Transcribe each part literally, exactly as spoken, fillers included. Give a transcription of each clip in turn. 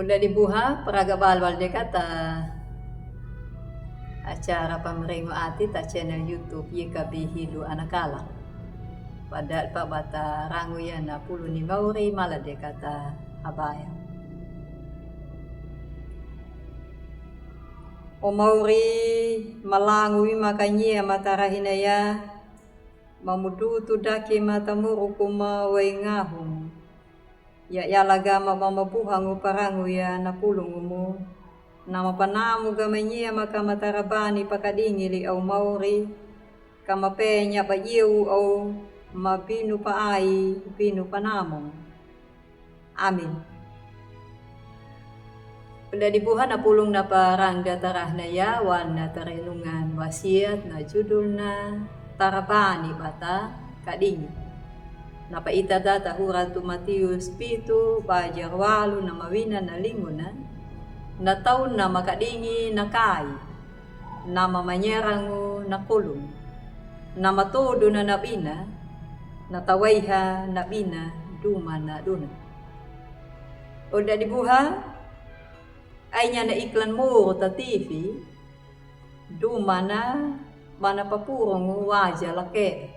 Dadi buha praga balbal de kata acara pamrengo ati ta channel YouTube Y K B Hilu Anakala. Pada pa bata rangu ya na pulu ni mauri mala de kata habaya. O mauri malangu wi makanyia matarahinaya, mamudutu daki matamuruku ma wai ngahu. Ya yala gama mamabuhangu parangu ya na pulungu mu. Na mapanamu gama nyia maka matarabani pakadingi li au mauri. Kama penya ba yeu au mabinu pa ai binu panamu. Amin. Dadi buha na pulung na parangga tarahnaya wan na tarenungan wasiat na judul na tarabani bata kadingi. Na pa ita data hura tu Matius pitu bajar walu na mawina na linguna. Na taun na makadingi na kai. Na mamanyerangu na kolung. Na matodu na nabina. Na tawaiha nabina duma na duna. O dadi buha. Ainya na iklan muru ta T V. Duma na mana papurungu waja lakeda.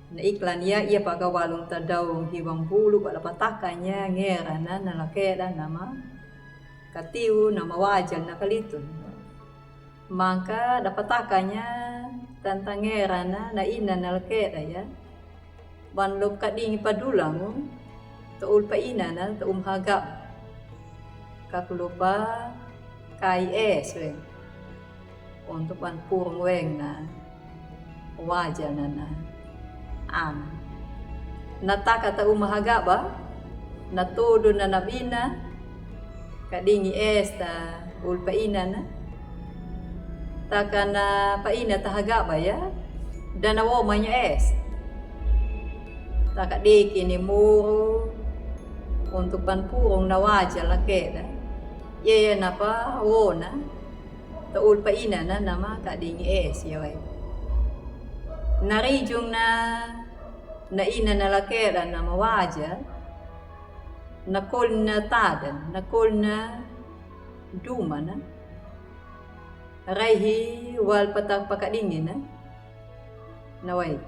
Na iklan ya iya paga walung ta daung hiwang bulu bala patakanya ngera na na lakeda na ma katiu na ma waja na kalitun. Maka da patakanya tanta ngera na na ina na lakeda ya. Ban lop kadingi padulangu ta ul pa ina na ta um hagaba. Kak lupa kai es we. Untuk ban purung weng na waja na na. An. Na taka ta um hagaba. Na todu na nabina. Kadingi es ta ul pa ina na. Taka na pa ina ta hagaba ya. Da na womanya es. Taka diki ni muru. Untuk ban purung na waja lakeda. Yeye na pa wona. Ta ul pa ina na nama kadingi es ya wai. Na rijung na na ina na lakeda na ma waja. Na kol na tadan na kol na duma na. Raihi wal pa ta pakadingi na. Na wai.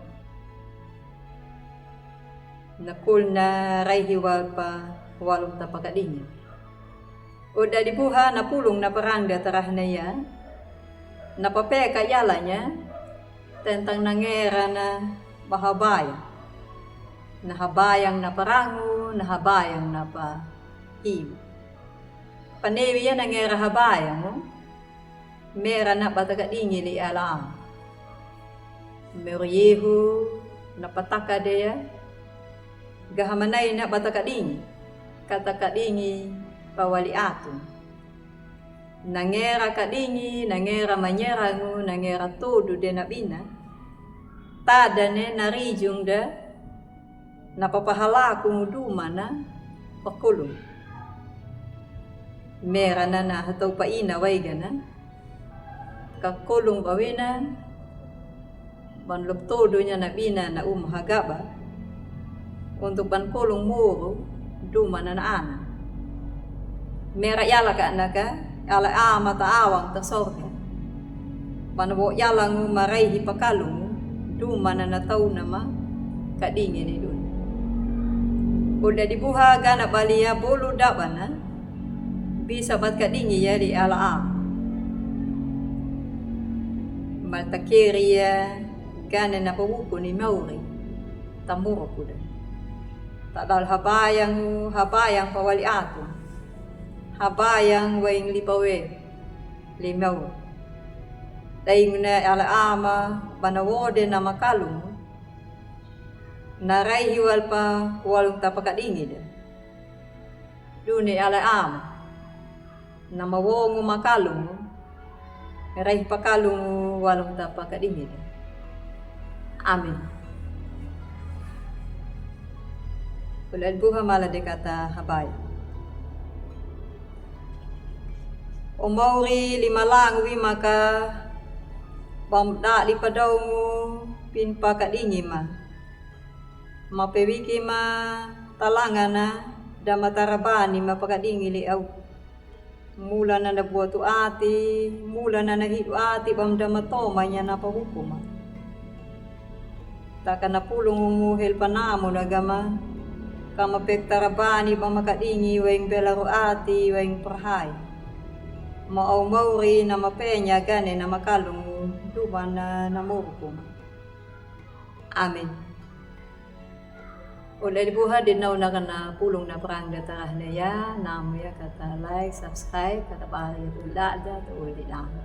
Na kol na raihi wal pa walung ta pakadingi. O dadi buha na pulung na parangga tarahnaya. Na papeka yalanya. Tentang na ngera na bahabayang. Na habayang na parangu na habayang na pa hiu. Panewi ya na ngera habayang o. Mera na bata kadingi li ala. Mera yehu na pataka de ya. Gahamanai na bata kadingi. Kata kadingi pa wali atu. Na ngera kadingi na ngera manyerangu na ngera todu de nabina. Tadane na rijung de. Na papahalaku ngu duma na pakolung. Mera na na hatau pa ina waiga na. Kakolung ba wina. Ban lop todu nya nabina na um hagaba. Untuk ban kolung muru duma na na ana. Mera yala ka na ka ala ama ta awang ta sorga. Bana bo yalangu maraihi pakalungu duma na na tau na ma kadingi ni dun. Oda di buha gana baliya bolu dabana bisa bat kadingi ya di ala a. Maltakeri ya gana na pawuku ni mauri tamuru kuda. Tadal habayang habayang pawali atu. Habayang waing lipawe limau. Daing na ala ama bana wode na makalung. Na raihi wal pa walung tapakadingi da. Duni ala ama na mawongu makalung. Raihi pakalung walung tapakadingi da. Amin. Ulad buha mala de kata habai. O mauri lima langu wi maka bamda lipadaungu pin pakadingi ma. Mapewiki ma talangana da matarabani mapakadingi le au. Mula na nabuatu ati, mula na nahidu ati bam da matoma nya na pahukuma. Taka na pulungu mu helpanamu na gama, ka mapektarabani bam makadingi waing belaru ati waing parhai. Ma au mauri na mapenya gane na makalungu duma na namurukuma. Amen. Ol edi buha di nauna kana pulung na prang da tarahna ya, namu ya kata like, subscribe, kata bari ya tu lada tu ol di namu.